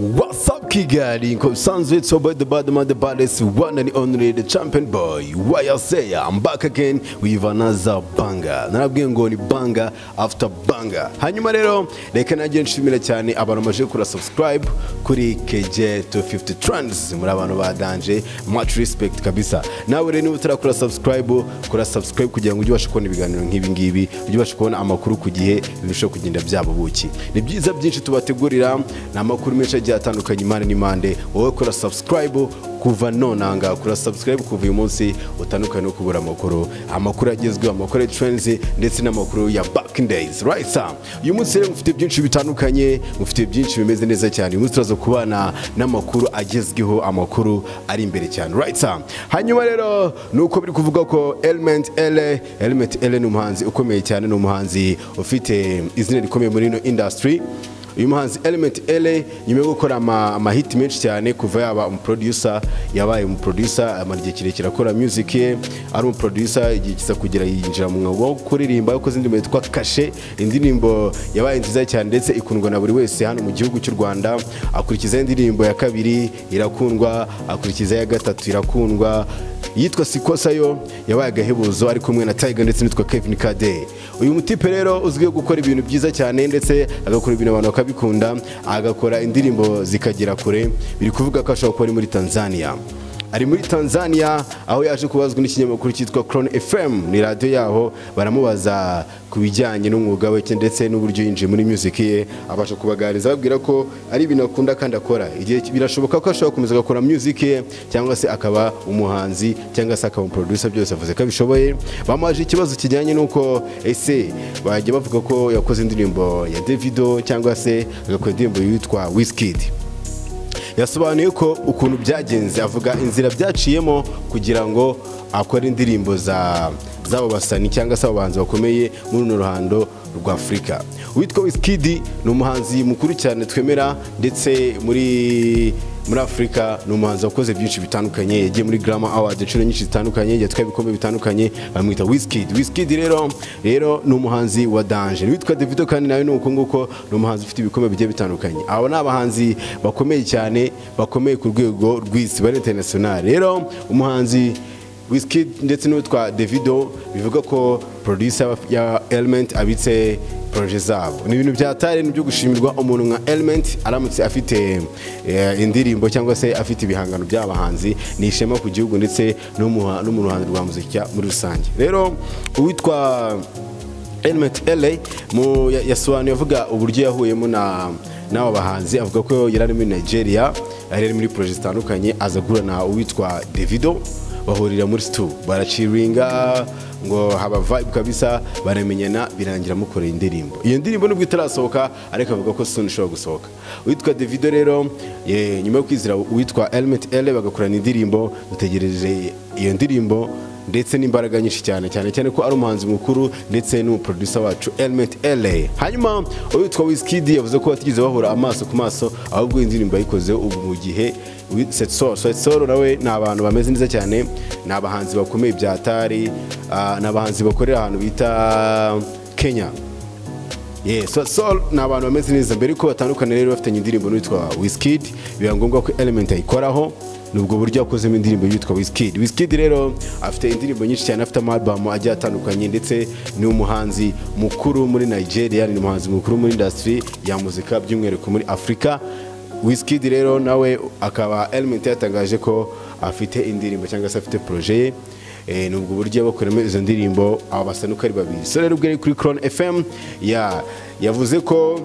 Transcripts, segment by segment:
What's up, Kigali? Nko it's about the bad man, the baddest one and only, the champion boy. Why I say I'm back again with another banger. Narabwiye ngo ni banger after banger. Hanyuma rero reka najye nshimira cyane abantu maje kura subscribe kuri KJ 250 Trends. Muri abantu ba danger, much respect kabisa. Nawe rero niba utarakora subscribe, kora subscribe kugira ngo ujye ubasha kubona ibiganiro nk'ibi ngibi, ujye ubasha kubona amakuru ku gihe birushaho kugenda byaba buki. Ni byiza byinshi tubategurira, ni amakuru menshi agiye atandukanye impande n'impande. Wowe kora subscribe kuva nonanga, kora subscribe kuva uyu munsi utandukanye no kubura amakuru, amakuru agezweho, amakuru ya trends ndetse n'amakuru ya back in days, right sir? Uyu munsi rero mufite byinshi bitandukanye, mufite byinshi bimeze neza cyane. Uyu munsi turaza kubana n'amakuru agezweho, amakuru ari imbere cyane, right sir? Hanyuma rero nuko biri kuvuga ko Element Eleeeh, Element Eleeeh ni umuhanzi ukomeye cyane, ni umuhanzi ufite izina rikomeye muri ino industry. Uyu muhanzi Element Eleeeh nyuma yo gukora amahiti menshi cyane kuva yaba umuproducer, yabaye umuproducer amara igihe kirekire akora music ye, ari umuproducer igihe kiza kugira yinjira mu mwuga wo kuririmba, yakoze indirimbo yitwa Kashe, indirimbo yabaye nziza cyane ndetse ikundwa na buri wese hano mu gihugu cy'u Rwanda. Akurikiza indirimbo ya kabiri irakundwa, akurikiza ya gatatu irakundwa, yitwa Sikosa yo yabaye agahebuzo ari kumwe na Tiger ndetse n'itwa Kevin Kade. Uyu mutipe rero uzwiho gukora ibintu byiza cyane ndetse agakora ibintu abantu bakabikunda, agakora indirimbo zikagera kure. Biri kuvuga ko ashobora kuba ari muri Tanzania. Ari muri Tanzania aho yaje kubazwa n'ikinyamakuru cyitwa Crown FM, ni radio yaho, baramubaza ku bijyanye n'umwuga we ndetse n'uburyo yinjiye muri music ye, abasha kubaganiriza ababwira ko ari ibintu akunda kandi akora. Igihe birashoboka ko ashobora gukomeza agakora music ye cyangwa se akaba umuhanzi cyangwa se akaba producer, byose avuze ko abishoboye. Bamubaje ikibazo kijyanye n'uko ese bajya bavuga ko yakoze indirimbo ya Davido cyangwa se agakora indirimbo yitwa Wizkid. Yasobanuye ko ukuntu byagenze, avuga inzira byaciyemo kugira ngo akore indirimbo z'abo basani cyangwa se abo bahanzi bakomeye muri runo ruhando rwa Afurika. Uwitwa Wizkid ni umuhanzi mukuru cyane twemera ndetse muri Afurika ni umuhanzi wakoze byinshi bitandukanye, yagiye muri Grammy Awards inshuro nyinshi zitandukanye, yatwaye ibikombe bitandukanye, bamwita Wizkid. Wizkid rero ni umuhanzi wa danger. Witwa Davido kandi nawe ni uko nguko, ni umuhanzi ufite ibikombe bigiye bitandukanye. Abo ni abahanzi bakomeye cyane, bakomeye ku rwego rw'isi, bari international. Rero umuhanzi Wizkid ndetse n'uwitwa Davido bivuga ko producer ya Element abitse projet zabo. Ni ibintu byatari n'ibyo gushimirwa umuntu nka Element aramutse afite indirimbo cyangwa se afite ibihangano by'abahanzi, ni ishema ku gihugu ndetse no mu ruhando rwa muzika muri rusange. Rero uwitwa Element Eleeeh yasobanuye avuga uburyo yahuyemo n'aba bahanzi, avuga ko yari ari muri Nigeria, yari muri projet zitandukanye, aza guhura na uwitwa Davido, bahurira muri stu baraciringa ngo haba vibe kabisa, baramenyana birangira mukoreye indirimbo. Iyo ndirimbo nubwo itarasohoka ariko avuga ko soon ishobora gusohoka. Uwitwa Davido rero nyuma yo kwizira uwitwa Element Eleeeh bagakorana indirimbo, dutegereje iyo ndirimbo ndetse n'imbaraga nyinshi cyane cyane cyane ko ari umuhanzi mukuru ndetse n'umuproducer wacu Element Eleeeh. Hanyuma uwitwa Wizkid yavuze ko batigeze bahura amaso ku maso, ahubwo indirimbo yayikoze ubu mu gihe Setsoro nawe ni abantu bameze neza cyane, ni abahanzi bakomeye bya Atari, ni abahanzi bakorera ahantu bita Kenya. Setsoro ni abantu bameze neza. Mbere ko batandukana rero bafitanye indirimbo n'uwitwa Wizkid, biba ngombwa ko Element ayikoraho. Nubwo buryo yakozemo indirimbo yitwa Wizkid. Wizkid rero afite indirimbo nyinshi cyane, afite ama-album agiye atandukanye ndetse ni umuhanzi mukuru muri Nigeria, ni umuhanzi mukuru muri industry ya muzika by'umwihariko muri Afurika. Wizkid rero nawe akaba Element yatangaje ko afite indirimbo cyangwa se afite projet ye. Nubwo buryo bakoremo izo ndirimbo aba basa nuko ari babiri. So rero ubwo ari kuri Crown FM yavuze ko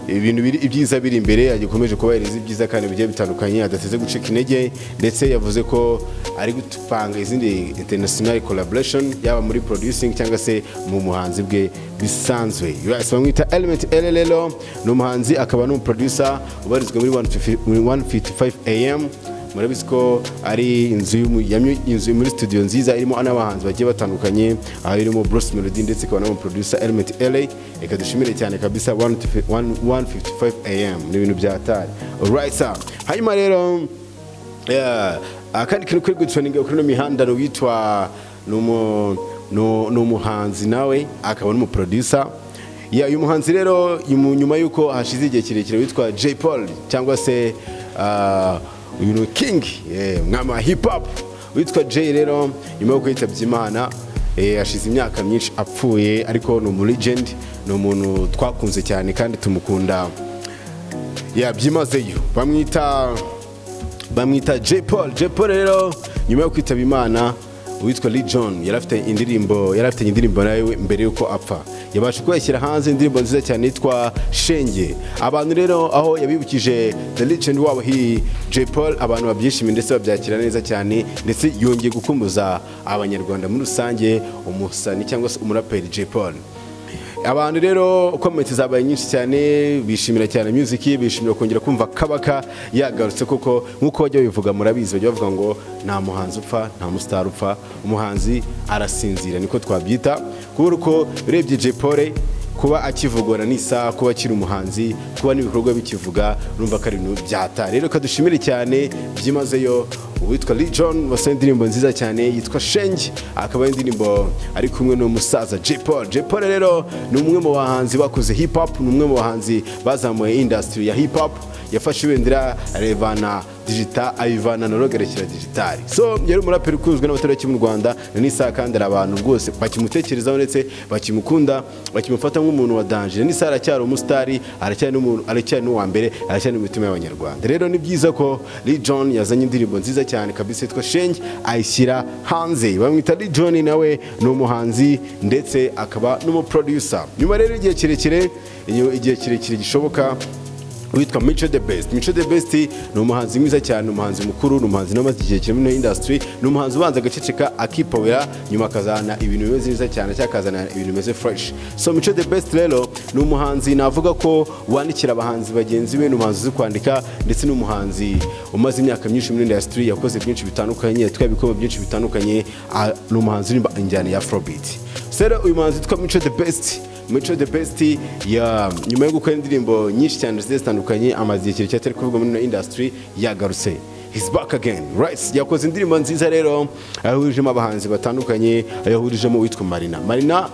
ibintu biri ibyiza biri imbere, agikomeje kubahereza ibyiza kandi bigiye bitandukanye, adateze gucika intege, ndetse yavuze ko ari gupanga izindi international collaboration yaba muri producing cyangwa se mu muhanzi bwe bisanzwe. Bamwita Element Eleeeh rero ni umuhanzi akaba n'umuproducer ubarizwa muri 155 AM. Murabizi ko ari inzu inzu muri studio nziza irimo n'abahanzi bagiye batandukanye, aho irimo Bruce Melody ndetse ikaba n'umuproducer Element Eleeeh. Reka dushimire cyane kabisa 155 AM, ni ibintu bya hatari. Alright sir. Hanyuma rero akandi kintu kuri gutrendinga kuri no mihanda witwa ni umuhanzi nawe akaba n'umuproducer Ya, uyu muhanzi rero nyuma yuko hashize igihe kirekire witwa Jay Polly cyangwa se uyu ni King, mwami wa hip hop witwa Jay, rero nyuma yo kwitabye Imana, hashize imyaka myinshi apfuye, ariko ni umu legend, ni umuntu twakunze cyane kandi tumukunda ya byimazeyo. Bamwita Jay Polly. Jay Polly rero nyuma yo kwitaba Imana, uwitwa Lee John yari afite indirimbo nawe mbere yuko apfa yabasha kuba yashyira hanze indirimbo nziza cyane yitwa Shenge. Abantu rero aho yabibukije the legend wabo hi Jay Polly, abantu babyishimiye ndetse babyakira neza cyane, ndetse yongeye gukumbuza Abanyarwanda muri rusange umusani cyangwa se umuraperi Jay Polly. Abantu rero comment zabaye nyinshi cyane, bishimira cyane music ye, bishimira kongera kumva Kabaka yagarutse, kuko nkuko bajya babivuga, murabizi, bajya bavuga ngo nta muhanzi upfa, nta mustar upfa, umuhanzi arasinzira, niko twabyita. Kubera uko urebye Jay Polly kuba akivugwa n'isaha, kuba akiri umuhanzi, kuba n'ibikorwa bikivuga, urumva ko ari ibintu byata. Rero kadushimire cyane byimazeyo uwitwa Lee John wasohoye indirimbo nziza cyane yitwa Shenge, akaba ari indirimbo ari kumwe n'umusaza Jay Polly. Jay Polly rero ni umwe mu bahanzi bakoze hip hop, ni umwe mu bahanzi bazamuye industry ya hip hop, yafashe ibendera arevana digital, ayivana na rogerekera digital. So yari umuraperi ukunzwe n'abatari mu Rwanda na n'isaha, kandi hari abantu rwose bakimutekerezaho ndetse bakimukunda, bakimufata nk'umuntu wa danger. N'isaha aracyari umusitari, aracyari n'umuntu, aracyari n'uwa mbere, aracyari n'imitima y'Abanyarwanda. Rero ni byiza ko Lee John yazanye indirimbo nziza cyane kabisa yitwa Shenge, ayishyira hanze. Bamwita Lee John, nawe ni umuhanzi ndetse akaba n'umuproducer. Nyuma rero igihe kirekire gishoboka, witwa Mico the Best. Mico the Best ni umuhanzi mwiza cyane, umuhanzi mukuru, ni umuhanzi n'amaze igihe kinini muri industry, ni umuhanzi ubanza agaceceka akipowera, nyuma akazana ibintu bimeze neza cyane cyangwa akazana ibintu bimeze fresh. So Mico the Best rero ni umuhanzi navuga ko wandikira abahanzi bagenzi be, ni umuhanzi uzi kwandika, ndetse ni umuhanzi umaze imyaka myinshi muri industry, yakoze byinshi bitandukanye, yatwaye ibikombe byinshi bitandukanye, ni umuhanzi uririmba injyana ya Afrobeat. So rero uyu muhanzi witwa Mico the Best, Mico the Best ya nyuma yo gukora indirimbo nyinshi cyane zigiye zitandukanye, amaze igihe kirekire atari kuvuga muri ino industry, yagarutse. He's back again, right? Yakoze indirimbo nziza rero yahurijemo abahanzi batandukanye, yahurijemo uwitwa Marina. Marina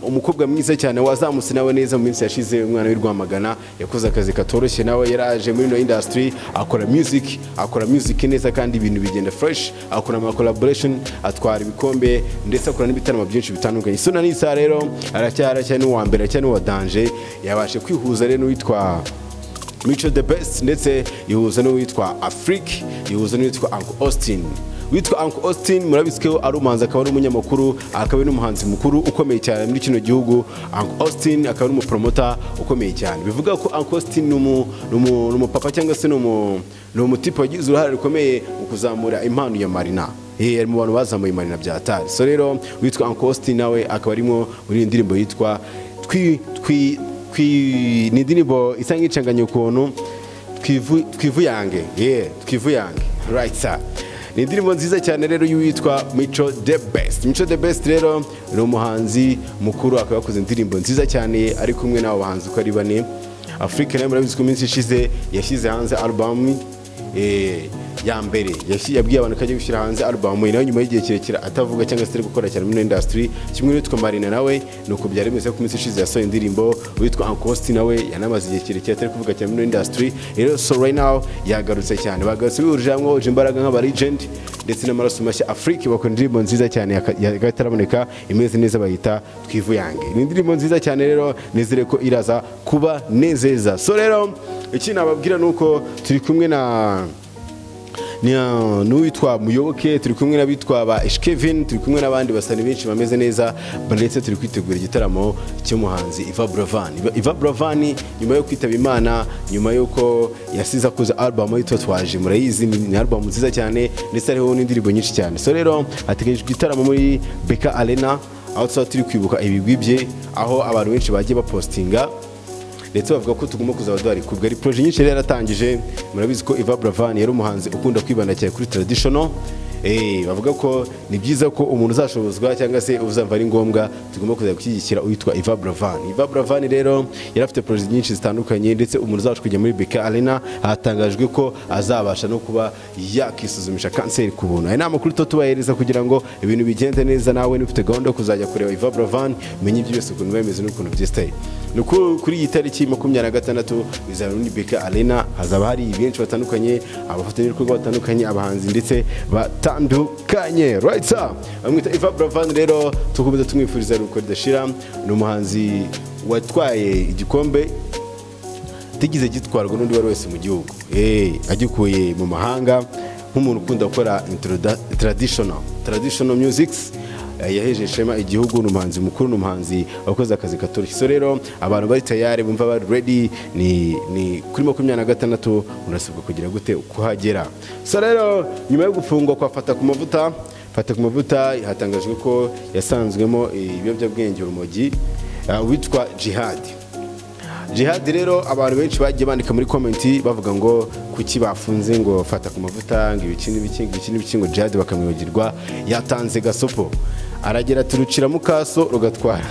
umukobwa mwiza cyane wazamutse nawe neza mu minsi yashize, umwana w'i Rwamagana, yakoze akazi katoroshye, nawe yaraje muri ino industry akora music, akora music neza kandi ibintu bigenda fresh, akora ama collaboration, atwara ibikombe ndetse akora n'ibitaramo byinshi bitandukanye. So na nisa rero aracyari n'uwa mbere, aracyari n'uwa danger. Yabashe kwihuza rero n'uwitwa Mico the Best, ndetse ihuza n'uwitwa Afrique, ihuza n'uwitwa Uncle Austin. Witwa Uncle Austin murabizi ko ari umuhanzi, akaba ari umunyamakuru, akaba ari n'umuhanzi mukuru ukomeye cyane muri kino gihugu. Uncle Austin akaba ari umupromota ukomeye cyane. Bivuga ko Uncle Austin ni umupapa cyangwa se ni umutipe wagize uruhare rukomeye mu kuzamura impano ya Marina. Ari mu bantu bazamuye Marina bya atari. So rero witwa Uncle Austin nawe akaba arimo muri iyi ndirimbo yitwa twi twi twi, ni indirimbo isa nk'icanganye ukuntu, twivuyange, yeah, twivuyange, right sir. Ni indirimbo nziza cyane rero y'uwitwa Mico the Best. Mico the Best rero ni umuhanzi mukuru, akaba yakoze indirimbo nziza cyane ari kumwe n'abo bahanzi uko ari bane. Afrique nayo murabizi ko iminsi ishize yashyize hanze album ya mbere. Yabwiye abantu ko agiye gushyira hanze album nawe nyuma y'igihe kirekire atavuga cyangwa se ari gukora cyane muri industry. Kimwe n'uwitwa Marina, nawe ni uko byari bimeze, ku minsi ishize yasohoye indirimbo. Uwitwa Uncle Austin nawe yanamaze igihe kirekire atari kuvuga cyane muri industry. Rero so right now yagarutse cyane, bagarutse bihurije hamwe, bahuje imbaraga nk'aba legend ndetse n'amaraso mashya Afrique, bakora indirimbo nziza cyane y'akataraboneka imeze neza, bayita Twivuyange. Ni indirimbo nziza cyane rero, nizere ko iraza kuba nezeza. So rero iki nababwira nuko turi kumwe na n'uwitwa Muyoboke, turi kumwe n'abitwa ba Kevin, turi kumwe n'abandi basani benshi bameze neza, ndetse turi kwitegura igitaramo cy'umuhanzi Iva Buravan. Iva Buravan nyuma yo kwitaba Imana, nyuma y'uko yasize akoze album yitwa Twaje, murayizi, ni album nziza cyane ndetse hariho n'indirimbo nyinshi cyane. So rero hateganyijwe igitaramo muri BK Arena, aho tuzaba turi kwibuka ibigwi bye, aho abantu benshi bagiye bapostinga ndetse bavuga ko tugomba kuzaba duhari kubwo ari projet nyinshi yari yaratangije. Murabizi ko Iva Buravan yari umuhanzi ukunda kwibanda cyane kuri traditional. Bavuga ko ni byiza ko umuntu uzashobozwa cyangwa se uzamva ari ngombwa tugomba kuzajya gushyigikira uwitwa Yvan Buravan. Yvan Buravan rero yari afite project nyinshi zitandukanye, ndetse umuntu uzacu kujya muri BK Arena hatangajwe ko azabasha no kuba yakisuzumisha kanseri ku buntu. Aya ni amakuru tubahereza kugira ngo ibintu bigende neza, nawe niba ufite gahunda yo kuzajya kureba Yvan Buravan umenye ibyo byose ukuntu bimeze n'ukuntu byesitaye. Kuri iyi tariki 26 bizaba muri BK Arena, hazaba hari benshi batandukanye, abafatanyabikorwa batandukanye, abahanzi ndetse batandukanye. Right sir, bamwita Yvan Buravan rero tukomeza tumwifuriza iruhuko ridashira. Ni umuhanzi watwaye igikombe tigize gitwarwa n'undi wari wese mu gihugu, agikuye mu mahanga nk'umuntu ukunda gukora traditional musics. Yaheje ishema igihugu, ni umuhanzi mukuru, ni umuhanzi wakoze akazi katoroshye. So rero abantu bari tayari bumva bari ready, ni kuri 26 unasabwa kugira gute kuhagera. So rero nyuma yo gufungwa kwa Fata ku mavuta, Fata ku mavuta hatangajwe ko yasanzwemo ibiyobyabwenge urumogi, witwa Jihad. Jihad rero abantu benshi bagiye bandika muri comment bavuga ngo kuki bafunze ngo Fata ku mavuta, ngo ibiki n'ibiki, ngo ibiki n'ibiki, ngo Jihad bakamwibagirwa. Yatanze gasopo, aragera turucira mukaso rugatwara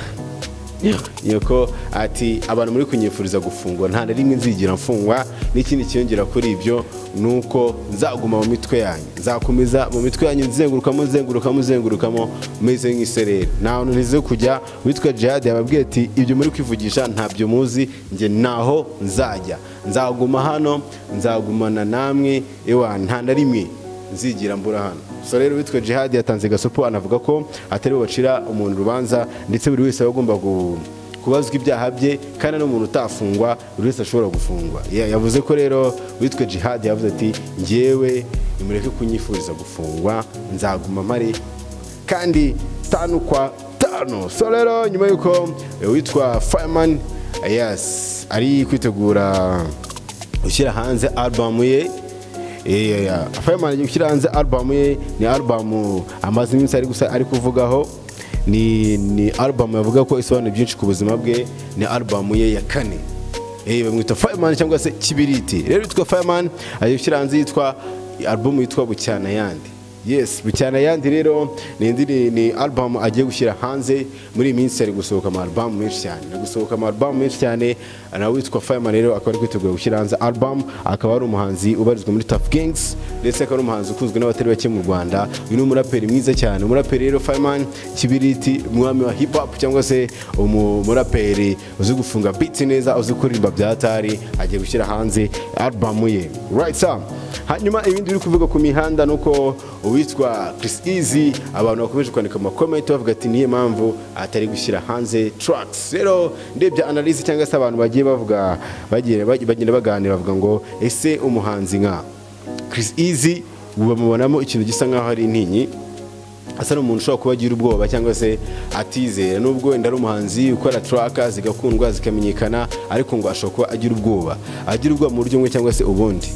nyoko, ati abantu muri kunyifuriza gufungwa nta na rimwe nzigira mfungwa, n'ikindi kiyongera kuri ibyo nuko nzaguma mu mitwe yanyu, nzakomeza mu mitwe yanyu, nzengurukamo nzengurukamo nzengurukamo meze nk'isereri, nta hantu ntize kujya. Witwa Jihad yababwiye ati ibyo muri kwivugisha ntabyo muzi, njye naho nzajya, nzaguma hano, nzagumana namwe, ewa nta na rimwe nzigira mbura hano. So rero witwa Jihad yatanze gasopo, anavuga ko atari bo bacira umuntu urubanza, ndetse buri wese agomba kubazwa ibyaha bye, kandi n'umuntu utafungwa buri wese ashobora gufungwa. Yavuze ko rero witwa Jihad yavuze ati njyewe nimureke kunyifuriza gufungwa, nzaguma mpari kandi 5 kwa 5. So rero nyuma yuko witwa Fireman yes ari kwitegura gushyira hanze album ye, Fireman agiye gushyira hanze album ye, ni album amaze iminsi ari gusa ari kuvugaho, ni album yavuga ko isobanura byinshi ku buzima bwe, ni album ye ya 4. Bamwita Fireman cyangwa se Kibiriti. Rero yitwa Fireman agiye gushyira hanze yitwa album yitwa Bucyana Yandi. Yes, Bucyana Yandi rero ni album agiye gushyira hanze muri iyi minsi. Ari gusohoka ama album menshi cyane, ari gusohoka ama album menshi cyane. Nawe witwa Fireman rero akaba ari kwitegura gushyira hanze album, akaba ari umuhanzi ubarizwa muri Tough Gangs, ndetse akaba ari umuhanzi ukunzwe n'abatari bake mu Rwanda. Uyu ni umuraperi mwiza cyane, umuraperi rero Fireman Kibiriti, umwami wa hip hop cyangwa se umuraperi uzi gufunga beats neza, uzi kuririmba bya hatari, agiye gushyira hanze album ye. Right sir. Hanyuma ibindi biri kuvuga ku mihanda nuko uwitwa Chris Easy abantu bakomeje kwandika mu comment bavuga ati niye mpamvu atari gushyira hanze tracks. Rero ndebye analyse cyangwa se abantu bagiye bavuga bagenda baganira bavuga ngo ese umuhanzi nka Chris Easy bamubonamo ikintu gisa nkaho ari intinyi, asa n'umuntu ushobora kuba agira ubwoba cyangwa se atizera, nubwo wenda ari umuhanzi ukora track zigakundwa zikamenyekana, ariko ngo ashobora kuba agira ubwoba, agira ubwoba mu buryo bumwe cyangwa se ubundi.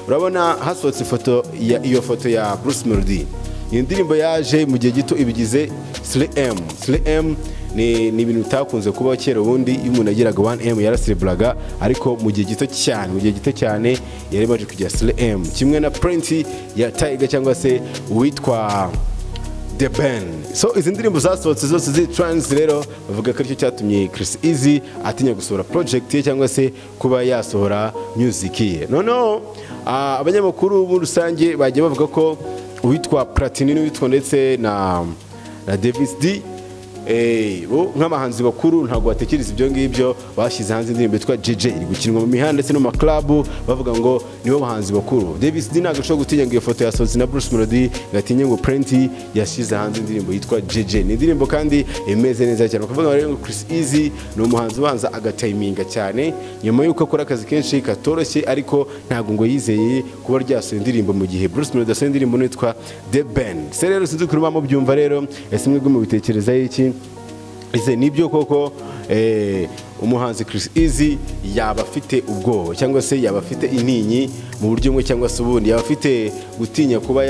Urabona hasohotse ifoto ya iyo foto ya Bruce Melody, iyi ndirimbo yaje mu gihe gito ibigize 3M. 3M ni ibintu bitakunze kubaho kera, ubundi iyo umuntu yagiraga 1M yarasiriburaga, ariko mu gihe gito cyane, mu gihe gito cyane yari imaze kugira 3M, kimwe na Prince ya Tiger cyangwa se uwitwa The Ben. So izi ndirimbo zasohotse zose zi trends rero bavuga ko aricyo cyatumye Chris Easy atinya gusohora project ye cyangwa se kuba yasohora music ye. Noneho abanyamakuru muri rusange bagiye bavuga ko uwitwa Platini n'uwitwa ndetse na Davis D, bo nk'abahanzi bakuru ntabwo batekereza ibyo ngibyo, bashyize hanze indirimbo yitwa JJ iri gukinwa mu mihanda ndetse no mu club, bavuga ngo nibo bahanzi bakuru. Davis D ntabwo ashobora gutinya ngo iyo foto yasohotse na Bruce Melody, ngatinye ngo Plenty yashyize hanze indirimbo yitwa JJ. Ni indirimbo kandi imeze neza cyane. Bakavuga rero ngo Chris Easy ni umuhanzi ubanza agatayiminga cyane nyuma yuko akora akazi kenshi katoroshye, ariko ntabwo ngo yizeye kuba ryasohoye indirimbo mu gihe Bruce Melody asohoye indirimbo yitwa The Ben. Se rero sinzi ukuntu mubyumva rero, ese mwebwe mubitekereza iki? Ese nibyo koko umuhanzi Chris Easy yaba afite ubwoba cyangwa se yaba afite intinyi mu buryo bumwe cyangwa se ubundi, yaba afite gutinya kuba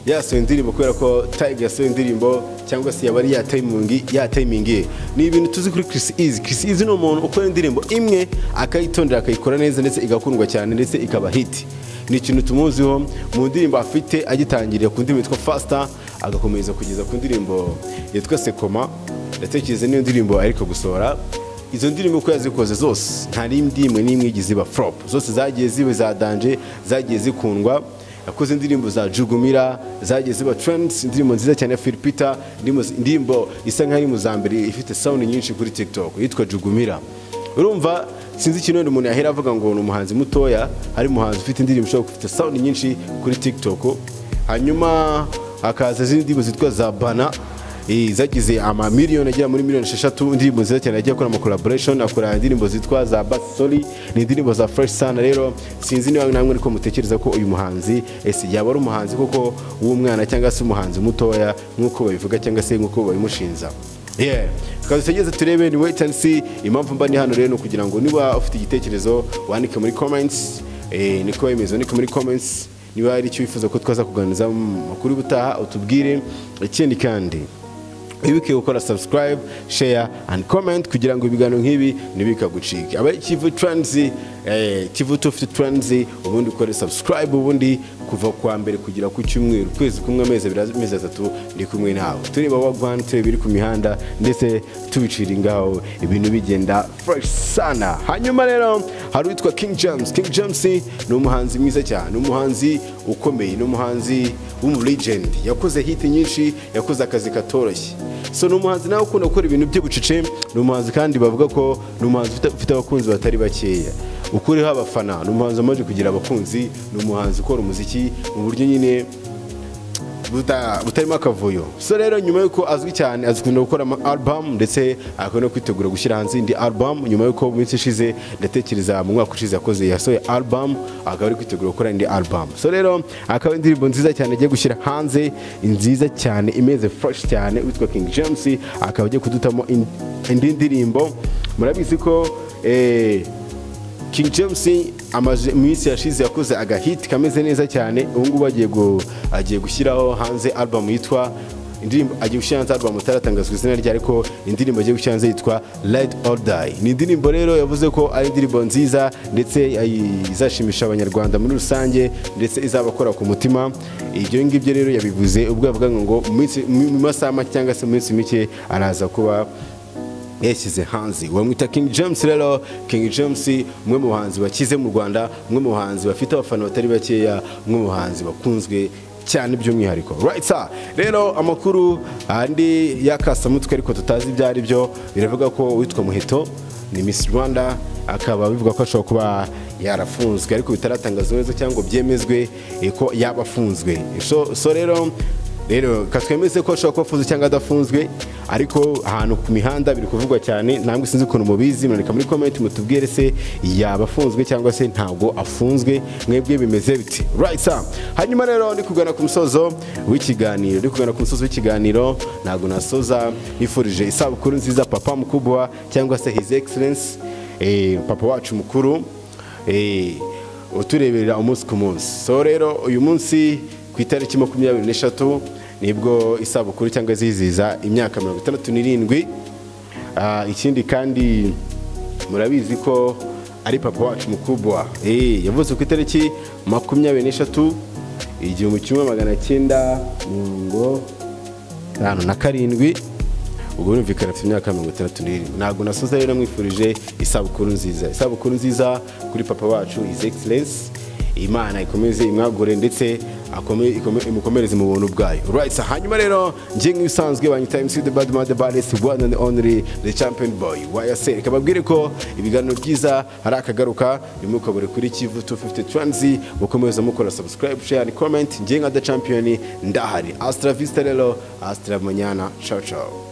yasohoye indirimbo kubera ko Tiger yasohoye indirimbo, cyangwa se yaba ari ya timing ye. Ni ibintu tuzi kuri Chris Easy. Chris Easy ni umuntu ukora indirimbo imwe akayitondera akayikora neza ndetse igakundwa cyane ndetse ikaba hit. Ni ikintu tumuziho mu ndirimbo afite, agitangirira ku ndirimbo yitwa Faster agakomeza kugeza ku ndirimbo yitwa Sekoma. Ndatekereza niyo ndirimbo ariko gusohora izo ndirimbo uko yazikoze zose, nta n'indi imwe n'imwe igize iba flop, zose zagiye ziba za danger, zagiye zikundwa. Yakoze indirimbo za Jugumira zagiye ziba trends, indirimbo nziza cyane ya Phil Peter, indirimbo isa nkaho ari mu za mbere ifite sound nyinshi kuri TikTok yitwa Jugumira. Urumva sinzi ikintu wenda umuntu yahera avuga ngo ni umuhanzi mutoya, hari umuhanzi ufite indirimbo ishobora gufite sound nyinshi kuri TikTok. Hanyuma hakaza izindi ndirimbo zitwa za Bana, zagize ama miliyoni agera muri miliyoni 6, indirimbo nziza cyane. Yagiye akora ama collaboration, akora indirimbo zitwa za Basoli, ni indirimbo za fresh sana. Rero sinzi niba namwe ariko mutekereza ko uyu muhanzi ese yaba ari umuhanzi koko w'umwana cyangwa se umuhanzi mutoya nk'uko babivuga cyangwa se nk'uko babimushinza. Yeah. Tukaza tugereze turebe, ni wait and see. Impamvu mba ni hano rero ni ukugira ngo niba ufite igitekerezo wandike muri comments, niko bimeze, wandike muri comments niba hari icyo wifuza ko twaza kuganiriza mu makuru y'ubutaha utubwire. Ikindi kandi wibuke gukora subscribe, share and comment kugira ngo ibiganiro nk'ibi ntibikagucike. Aba Kivu Trends, Kivu 250 Trends, ubundi ukore subscribe, ubundi kuva kwa mbere kugera ku cyumweru, kwezi kumwe, amezi 2, amezi 3, ndi kumwe nawe tureba wagwan, tureba ibiri ku mihanda ndetse tubicira ingaho, ibintu bigenda fresh sana. Hanyuma rero hari uwitwa King James. King James ni umuhanzi mwiza cyane, ni umuhanzi ukomeye, ni umuhanzi w'umu legend, yakoze hit nyinshi, yakoze akazi katoroshye. So ni umuhanzi nawe ukunda gukora ibintu by'ubucece, ni umuhanzi kandi bavuga ko ni umuhanzi ufite abakunzi batari bakeya, ukuriho abafana, ni umuhanzi wamaze kugira abakunzi, ni umuhanzi ukora umuziki mu buryo nyine butarimo akavuyo. So rero nyuma yuko azwi cyane, azikunda gukora ama album ndetse akaba no kwitegura gushyira hanze indi album, nyuma yuko mu minsi ishize, ndatekereza mu mwaka ushize, yakoze yasohoye album, akaba ari kwitegura gukora indi album. So rero akaba indirimbo nziza cyane agiye gushyira hanze, nziza cyane, imeze fresh cyane. Witwa King James akaba agiye kudutamo indi ndirimbo. Murabizi ko King James amaze mu minsi yashize yakoze agahit kameze neza cyane. Ubu ngubu agiye gushyiraho hanze album yitwa indirimbo, agiye gushyira hanze album itaratangazwa izina rye, ariko indirimbo agiye gushyira hanze yitwa Ride or Die. Ni indirimbo rero yavuze ko ari indirimbo nziza ndetse izashimisha Abanyarwanda muri rusange ndetse izabakora ku mutima. Ibyo ngibyo rero yabivuze ubwo yavugaga ngo mu masaha make cyangwa se mu minsi mike araza kuba yashyize hanze. Bamwita King James. Rero King James, umwe mu bahanzi bakize mu Rwanda, umwe mu bahanzi bafite abafana batari bakeya, umwe mu bahanzi bakunzwe cyane by'umwihariko. Right sir, rero amakuru andi y'akasamutwe ariko tutazi ibyo ari byo, biravuga ko uwitwa Muheto ni Miss Rwanda, akaba bivuga ko ashobora kuba yarafunzwe, ariko bitaratangazwa neza cyangwa ngo byemezwe ko yaba afunzwe. So rero katwemeze ko ashobora kuba afunzwe cyangwa adafunzwe, ariko ahantu ku mihanda biri kuvugwa cyane. Ntabwo sinzi ukuntu mubizi, mureka muri comment mutubwire se yaba afunzwe cyangwa se ntabwo afunzwe, mwebwe bimeze biti? Right sir, hanyuma rero ndi kugana ku musozo w'ikiganiro. Ntabwo nasoza nifurije isabukuru nziza papa mukubwa cyangwa se His Excellence, papa wacu mukuru, utureberera umunsi ku munsi. So rero uyu munsi ku itariki 23 nibwo isabukuru cyangwa ziziza imyaka 67. Ikindi kandi murabizi ko ari papa wacu mukubwa, yavutse ku itariki 23 1957, ubwo birumvikana afite imyaka 67. Ntabwo nasoza rero namwifurije isabukuru nziza, isabukuru nziza kuri papa wacu His Excellence. Imana ikomeze imwagure ndetse imukomereze mu buntu bwayo. Right sir, hanyuma rero njye nk'ibisanzwe banyita MC The Bad Man, The Baddest One and Only, The Champion Boy YSL. Reka babwire ko ibiganiro byiza hari akagaruka, ntimukabure kuri Kivu 250 Trends, mukomeza mukora subscribe, share and comment. Njye nka The Champion ndahari. Hasta la vista rero, hasta mañana, ciao ciao.